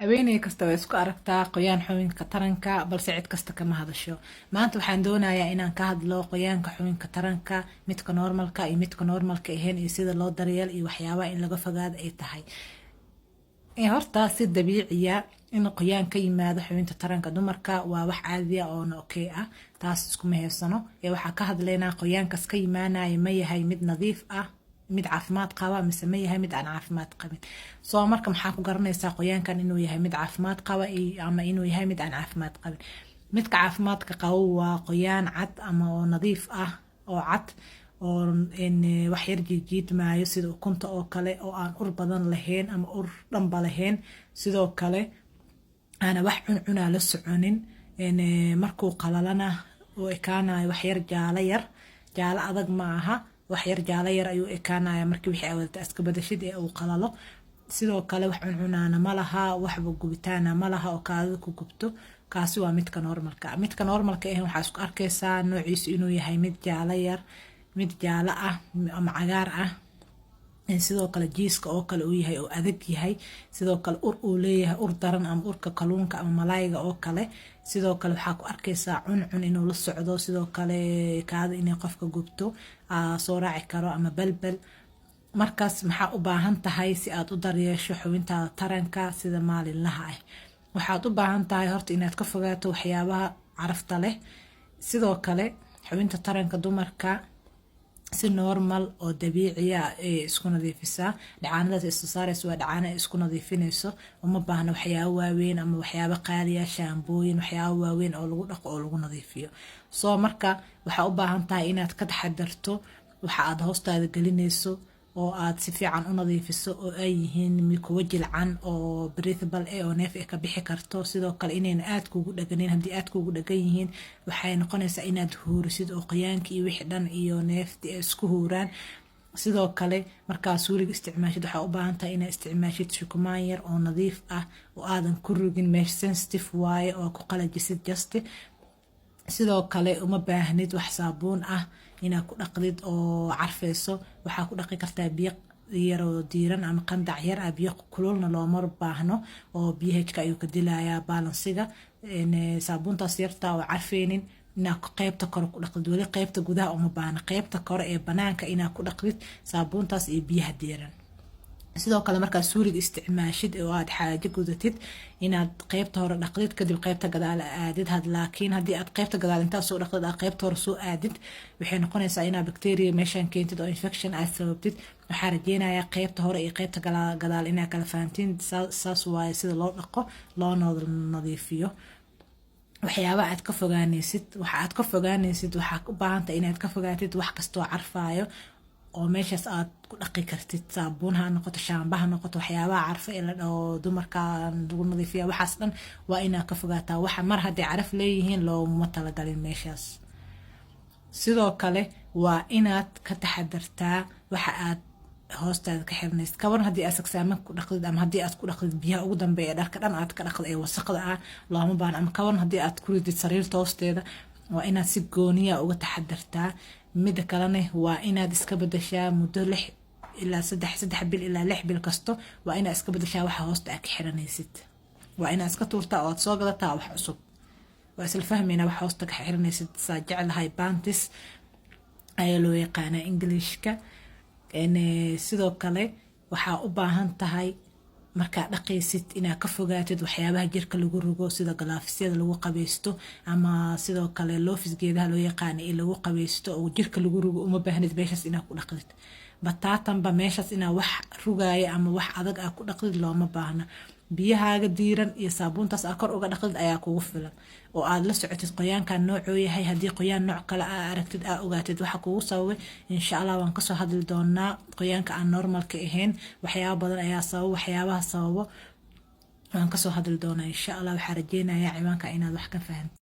Haweeney kasta way isku aragtaa qoyaan xubinka taranka, balse cid kasta kama hadasho. Maanta waxaan doonayaa inaan ka hadlo qoyaanka xubinka taranka, midka normalka iyo midka normalka ahayn, iyo sida loo daryeel iyo waxyaabaha in laga fogaado ay tahay. Horta si dabiiciya in qoyaan ka yimaado xubinta taranka dumarka waa wax caadiya oona okay ah, taas iskuma heysano. Ee waxaa ka hadlaynaa qoyaankaas ka yimaanaya ma yahay mid nadiif ah, mid caafimaad qaba, mise ma yahay mid aan caafimaad qabin? Soo marka maxaa ku garanaysaa qoyaankan inuu yahay mid caafimaad qaba ama inuu yahay mid aan caafimaad qabin? Midka caafimaadka qabo waa qoyaan cad ama oo nadiif ah oo cad oo wax yar jiijiidmaayo sida ukunta oo kale, oo aan ur badan lahayn ama ur dhanba lahayn, sidoo kale aana wax cuncunaa la soconin. Markuu qalalana uu ekaanayo wax yar jaalo yar, jaalo adag ma aha, wax yar jaalo yar ayuu ekaanaya markii wixii awadata iska badashid ee uu qalalo. Sidoo kale wax cuncunaana ma laha, waxba gubitaana ma laha oo kaadida ku gubto. Kaasi waa midka normalka. Midka normalka ah waxaa isku arkaysaa noociisu inuu yahay mid jaalo yar, mid jaalo ah ama cagaar ah, sidoo kale jiiska oo kale uu yahay oo adag yahay, sidoo kale ur uu leeyahay, ur daran ama urka kalluunka ama malaayga oo kale. Sidoo kale waxaa ku arkaysaa cuncun inuu la socdo, sidoo kale kaada inay qofka gubto soo raaci karo ama balbal. Markaas maxaa u baahan tahay si aad u daryeesho xubintaada taranka sida maalinlaha ah? Waxaad u baahan tahay horta inaad ka fogaato waxyaabaha carafta leh. Sidoo kale xubinta taranka dumarka si normal oo dabiiciya ay isku nadiifisaa. Dhacaanadaas ay soo saarayso waa dhacaano ay isku nadiifinayso. Uma baahna waxyaabo waaweyn ama waxyaabo qaaliya, shaambooyin, waxyaabo waaweyn oo lagu dhaqo oo lagu nadiifiyo. Soo marka waxaa u baahan tahay inaad ka taxadarto waxa aad hoostaada gelinayso oo aad si fiican u nadiifiso, oo ay yihiin kuwo jilcan oo breathable eh oo neef ay ka bixi karto. Sidoo kale inayna aad kuugu dhaganin. Haddii aad kuugu dhagan yihiin, waxay noqonaysaa inaad huurisid oo qoyaankii iyo wixii dhan iyo neeftii ay isku huuraan. Sidoo kale markaa suuliga isticmaashid, waxaa u baahan tahay inaad isticmaashid shukumaan yar oo nadiif ah oo aadan ku rugin meesha, sensitive waaye, oo ku qalajisid just. Sidoo kale uma baahnid wax saabuun ah inaad ku dhaqdid oo carfeyso. Waxaa ku dhaqi kartaa biyo yaroo diiran ama qandac yar ah. Biyo kululna looma baahno oo pH-ka ayuu ka dilayaa balance-iga. Saabuuntaas yarta oo carfeynin inaad qeybta kore ku dhaqdid, weli qeybta gudaha uma baahna, qeybta kore ee banaanka inaad ku dhaqdid saabuuntaas iyo biyaha diiran. Sidoo kale markaad suuliga isticmaashid oo aad xaajo gudatid, inaad qeybta hore dhaqdid, kadib qeybta gadaal aadid. Had laakiin haddii aad qeybta gadaal intaad soo dhaqdid aad qeybta hore soo aadid, waxay noqonaysaa inaad bacteria meeshaan keentid oo infection aad sababtid. Waxaa rajeynayaa qeybta hore iyo qeybta gadaal inaad kala fahantiin. Saas waaye sida loo dhaqo loona nadiifiyo. Waxyaabaha aad ka fogaanaysid, waxa aad ka fogaanaysid, waxaa u baahantahay inaad ka fogaatid wax kastoo carfaayo oo meeshaas aad ku dhaqi kartid. Saabuun ha noqoto, shaamba ha noqoto, waxyaabaha carfo ee la dhaho dumarka lagu nadiifiya, waxaas dhan waa inaad ka fogaataa. Waxa mar hadday caraf leeyihiin looguma talagalin meeshaas. Sidoo kale waa inaad ka taxadartaa waxa aad hoostaada ka xirnaysid. Kabaran haddii aad sagsaaman ku dhaqdid ama haddii aad ku dhaqdid biyaha ugu dambeeya ee dharka dhan aad ka dhaqdid ee wasaqda ah, looma baahna. Ama kabaran haddii aad ku ridid sariirta hoosteeda, waa inaad si gooniya uga taxadartaa. Mida kalena waa inaad iska bedeshaa muddo 6 ilaa 3 bil ilaa 6 bil kasto. Waa inaad iska bedeshaa waxa hoosta aad ka xiranaysid. Waa inaad iska tuurtaa oo aad soo gadataa wax cusub. Waa isla fahmaynaa waxa hoosta ka xiranaysid. Saa jeclahay, panties ayaa loo yaqaanaa Englishka. Sidoo kale waxaa u baahan tahay markaa dhaqaysid inaad ka fogaatid waxyaabaha jirka lagu rugo, sida galoofyada lagu qabaysto ama sidoo kale loofis geedaha loo yaqaana ee lagu qabaysto oo jirka lagu rugo. Uma baahnid meeshaas inaad ku dhaqdid bataatanba. Meeshaas inaa wax rugaya ama wax adag aa ku dhaqdid looma baahna. Biyahaaga diiran iyo saabuuntaas aa kor uga dhaqdid ayaa kugu filan, oo aad la socotid qoyaankan noocuu yahay. Haddii qoyaan nooc kale aa aragtid, aa ogaatid waxa kugu sababay. Insha Allah waan kasoo hadli doonaa qoyaanka aan normalka ahayn. Waxyaaba badan ayaa sababa, waxyaabaha sababo waan kasoo hadli doonaa insha Allah. Waxaa rajeynayaa ciwaanka inaad wax ka fahanteen.